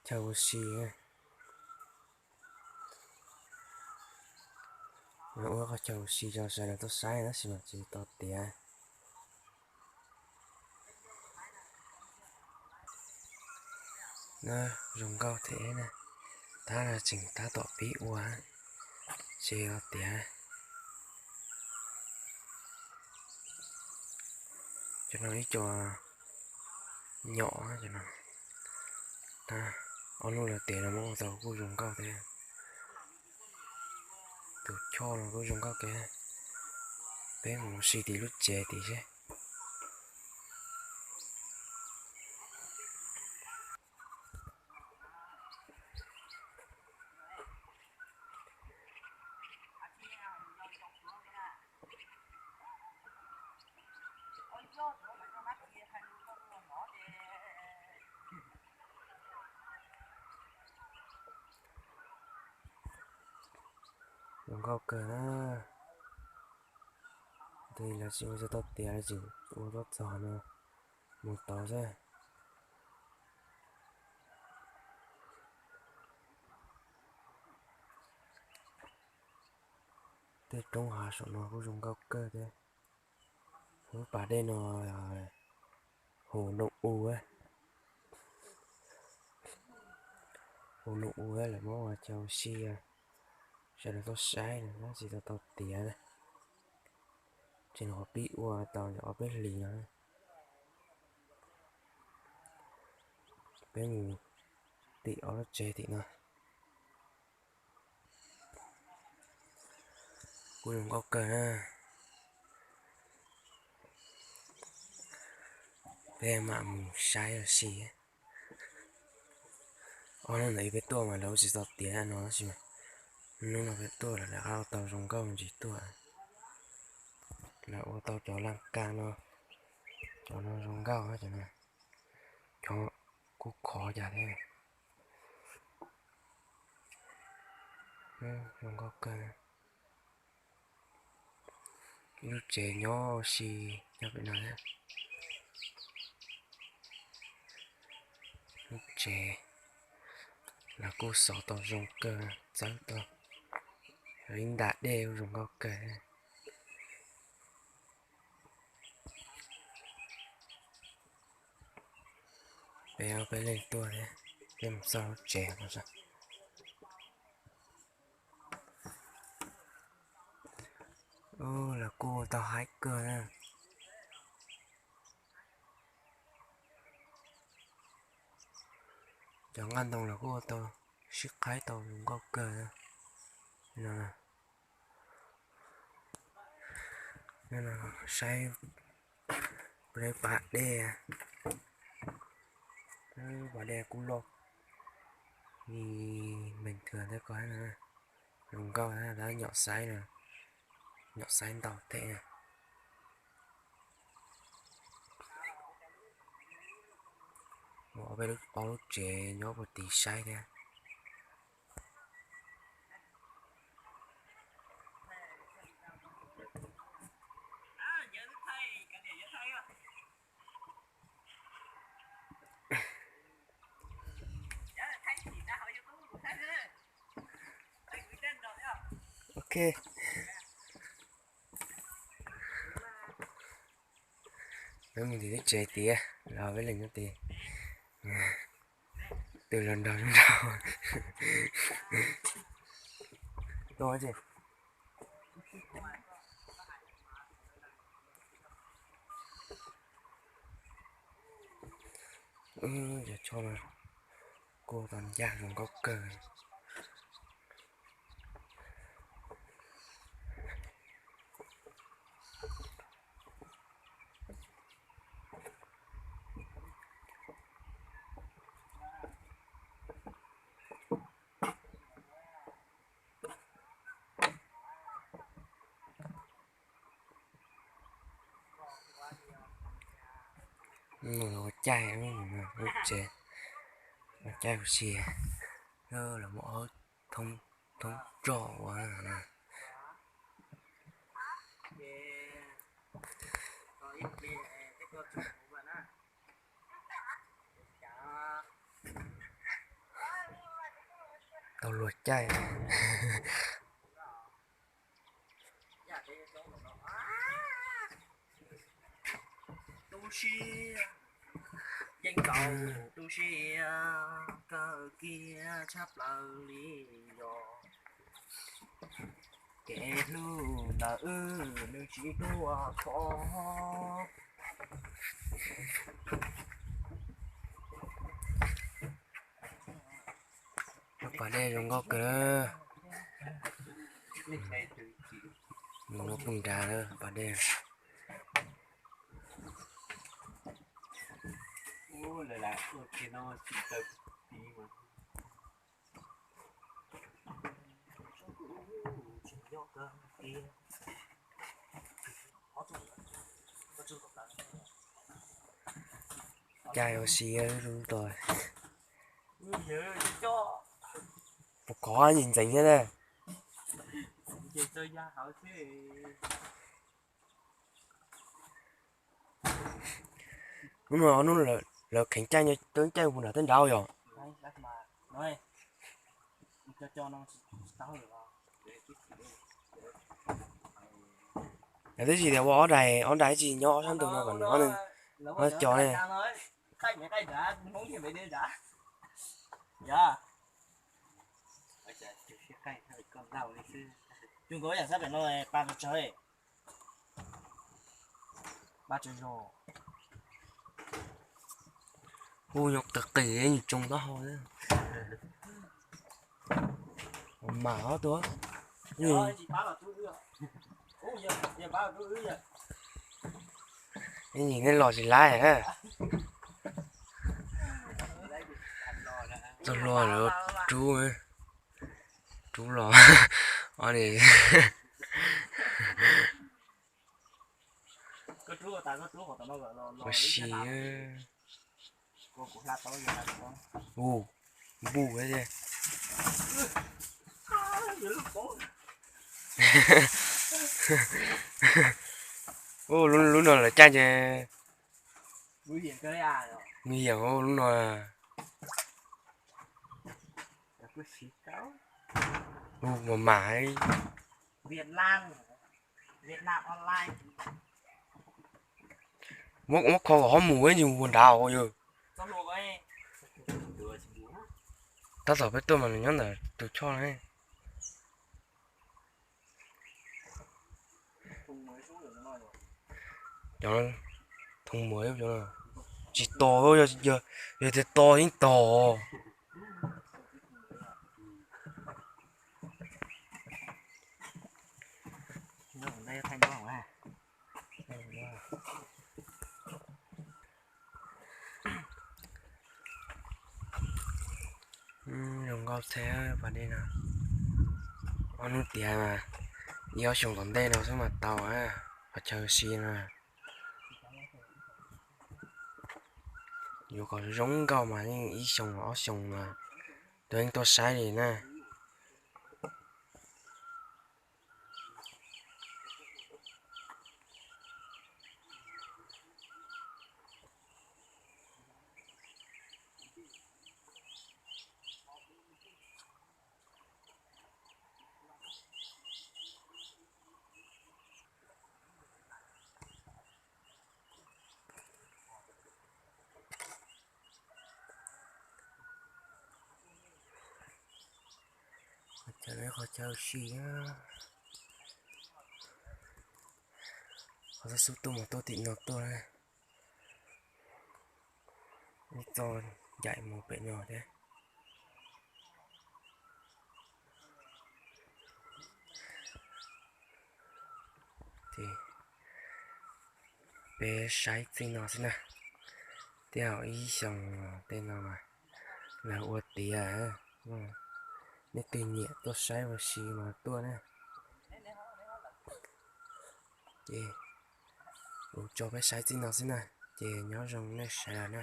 Chaw ua si, ua qhov chaw ua si rau sawv daws tuaj saib tab sis mas tsis tau tiav. Na, zoo nkauj thiab na. Tab no tseem tab tom pib ua, tsis tau tiav. Cov no ib co nyom, ob hnub lawm tiav los muab ua tau kuj zoo nkauj thiab. Tus choj no kuj zoo nkauj kawg. Peb mus ua si tim lub tsev tim seb. Zoo nkauj kawg na. Tus los tsis ua tsis tau tiav, tseem ua tuaj txog no mus tod xwb. Tej roob hav saum no kuj zoo nkauj kawg thiab. Lub pas dej no, hum noom u, hum noom u lawm muab ua chaw ua si, sawv daws tuaj saib no tab sis tsis tau tiav. Tseem qhuav pib ua tau ob peb hlis no. Peb mus tim ob lub tsev tim no. Kuj zoo nkauj kawg na. Peb mam mus saib ua si. Ob hnub ntawd peb tuaj mas lawv ua tsis tau tiav no tab sis mas hnub no peb tuaj lawv rov qab ua tau zoo nkauj ntsis tuaj. Lawv ua tau cov laj kab no, cov no zoo nkauj, cov no, cov kuj khov cas thiab. Zoo nkauj kawg. Ib lub tsev nyob ua si nyob pem no thiab. Lub tsev los kuj xov tau zoo kawg, txawb tau ib nta dej kuj zoo nkauj kawg. Peb ob peb leeg tuaj thiab, peb mus txog lub tsev no. Lawv kuj ua tau haib kawg na. Cov nqaj ntoo los kuj ua tau sib qhaib tau zoo nkauj kawg no. Saib pas dej, pas dej kuj loj, mees thwv thiab ko, zoo nkauj, tab nyom saib, nyom saib ntau thiab. Ua peb ob lub tsev nyob puag tid saib thiab. Ok. Peb mus tim lub tsev tiav los peb leeg nyob tid. Tus los nrog nrog. Cov tsho no kuj tau ncaj zoo nkauj kawg. Ua caij, lub tsev ua caij ua si, los muaj ob thoob roj ua na. Luag caij. Tu siab, yeej txaus tu siab kawg kiag tshaj plaws li yog kev hlub ntawm wb nws tsis tuaj khov. Pas dej zoo nkauj kawg. Nws muab poob nrad lawm pas dej. Caij ua si tos. Puas khov ntxeev thiab na. Hnub no hnub lawv kheev caij, caij mus nram tej nrad yog. Lawv twb tsis tias ua ob daig, ob daig tsis nyob ob sab ntug no kom nws ob co ne. Hu nyob qis qis nyuag tsoo taub hau. Mas ob tuaj. Ib nim nej los tsis laib. Txoj hlua lawv rub, rub los. Ua si. Ua, npuj. Ua, lub no lawv caij ces nguy hiểm lub no. Ua, mas mam. Muab kho kom ho mus ib ntsis ua nrad yawg. Tab tom peb tuaj mas nws nyob ntawm tus choj na. Cov thoo muas, tsis tos, yog tias tos yeej tos. Zoo nkauj thiab pas dej no. Ob hnub tiav mas, ib ob xyoos tom ntej no xwb mas tau qhov chaw si no. Yuav kom zoo nkauj mas yeej ib xyoos ob xyoos mas tuaj yeej tuaj saib li na. Qhov chaw no qhov chaw si, qhov xub xub tuaj mas tuaj tim no tuaj. Ib txoj ncaim mus pem no thiab. Peb saib txij no xwb na. Tej zaum ib xyoos tej no mas lawv ua tiav, nej twg nyiam tuaj saib ua si mas tuaj na. Ces kuv tso peb saib txij no xwb na, ces nyob zoo nej sawv daws na.